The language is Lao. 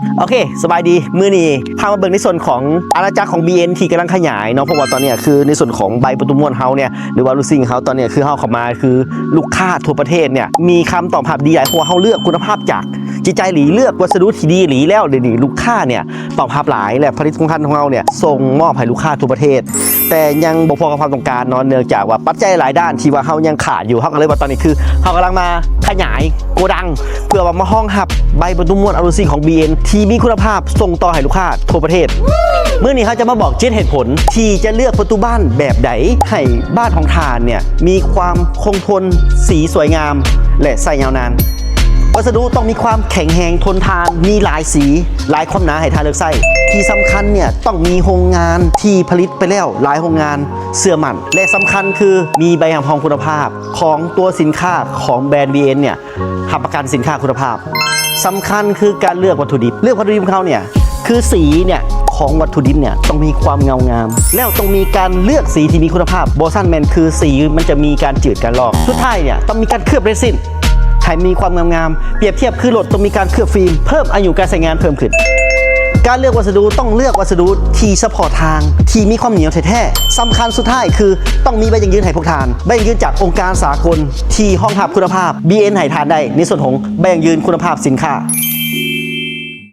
ໂອເຄ ສະບາຍດີ ມື້ນີ້ພາມາເບິ່ງໃນສ່ວນຂອງອານາຈັກຂອງ BN ທີ່ກຳລັງຂະຫຍາຍເນາະ ເພາະວ່າຕອນນີ້ຄືໃນສ່ວນຂອງໃບປະຕູມ່ວນເຮົາເນຍ ຫຼືວ່າ Housing ເຮົາ ຕອນນີ້ຄືເຮົາເຂົ້າມາຄືລູກຄ້າທົ່ວປະເທດເນຍ ມີຄຳຕອບຮັບດີຫຼາຍ ເພາະວ່າເຮົາເລືອກຄຸນນະພາບຈາກຈິດໃຈອີ່ຫຼີ ເລືອກວັດສະດຸທີ່ດີອີ່ຫຼີແລ້ວ ດຽວນີ້ລູກຄ້າເນຍຕອບຮັບຫຼາຍ ແລະ ຜະລິດຕະພັນຂອງເຮົາເນຍສົ່ງມອບໃຫ້ລູກຄ້າທົ່ວປະເທດ ແຕ່ຍັງບໍ່ພໍກັບຄວາມຕ້ອງການເນາະ ເນື່ອງຈາກວ່າປັດໄຈຫຼາຍດ້ານທີ່ວ່າເຮົາຍັງຂາດຢູ່ ເຮົາກໍເລີຍວ່າຕອນນີ້ຄືເຮົາກຳລັງມາຂະຫຍາຍ ໂກດັງ ເພື່ອວ່າມາຮອງຮັບໃບປະຕູມ່ວນ Housing ຂອງ BN ທີ່ມີຄຸນນະພາບສົ່ງຕໍ່ໃຫ້ລູກຄ້າທົ່ວປະເທດ. ມື້ນີ້ເຮົາຈະມາບອກເຈັດເຫດຜົນທີ່ຈະເລືອກປະຕູບ້ານແບບໃດໃຫ້ບ້ານຂອງທ່ານເນຍມີຄວາມຄົງທົນ ສີສວຍງາມ ແລະ ໃຊ້ຍາວນານ. ວັດສະດຸຕ້ອງມີຄວາມແຂງແຮງ ທົນທານ ມີຫຼາຍສີ ຫຼາຍຄວາມໜາໃຫ້ທ່ານເລືອກໃຊ້. ທີ່ສຳຄັນເນຍຕ້ອງມີໂຮງງານທີ່ຜະລິດໄປແລ້ວຫຼາຍໂຮງງານເຊື່ອໝັ້ນ ແລະ ສຳຄັນຄືມີໃບຮັບຮອງຄຸນນະພາບຂອງຕົວສິນຄ້າຂອງແບຣນ BN ເນຍ ຮັບປະກັນສິນຄ້າຄຸນນະພາບ. ສຳຄັນຄືການເລືອກວັດຖຸດິບ ເລືອກວັດຖຸດິບຂອງເຮົາເນຍ ຄືສີເນຍຂອງວັດຖຸດິບເນຍຕ້ອງມີຄວາມເງົາງາມ ແລ້ວຕ້ອງມີການເລືອກສີທີ່ມີຄຸນນະພາບ ບໍ່ຊັ້ນແມ່ນຄືສີມັນຈະມີການຈືດການລອກ. ສຸດທ້າຍເນຍຕ້ອງມີການເຄືອບເຣຊິນໃຫ້ມີຄວາມເງົາງາມ ປຽບທຽບຄືລົດຕ້ອງມີການເຄືອບຟິມ ເພີ່ມອາຍຸການໃຊ້ງານເພີ່ມຂຶ້ນ. ການເລືອກວັດສະດຸຕ້ອງເລືອກວັດສະດຸທີ່ສະເພາະທາງ ທີ່ມີຄວາມໜຽວແທ້ໆ. ສຳຄັນສຸດທ້າຍຄືຕ້ອງມີໃບຢັ້ງຢືນໃຫ້ພວກທ່ານ ໃບຢັ້ງຢືນຈາກອົງການສາກົນທີ່ຮອງຮັບຄຸນນະພາບ BN ໃຫ້ທ່ານໄດ້ໃນສ່ວນຂອງໃບຢັ້ງຢືນຄຸນນະພາບສິນຄ້າ.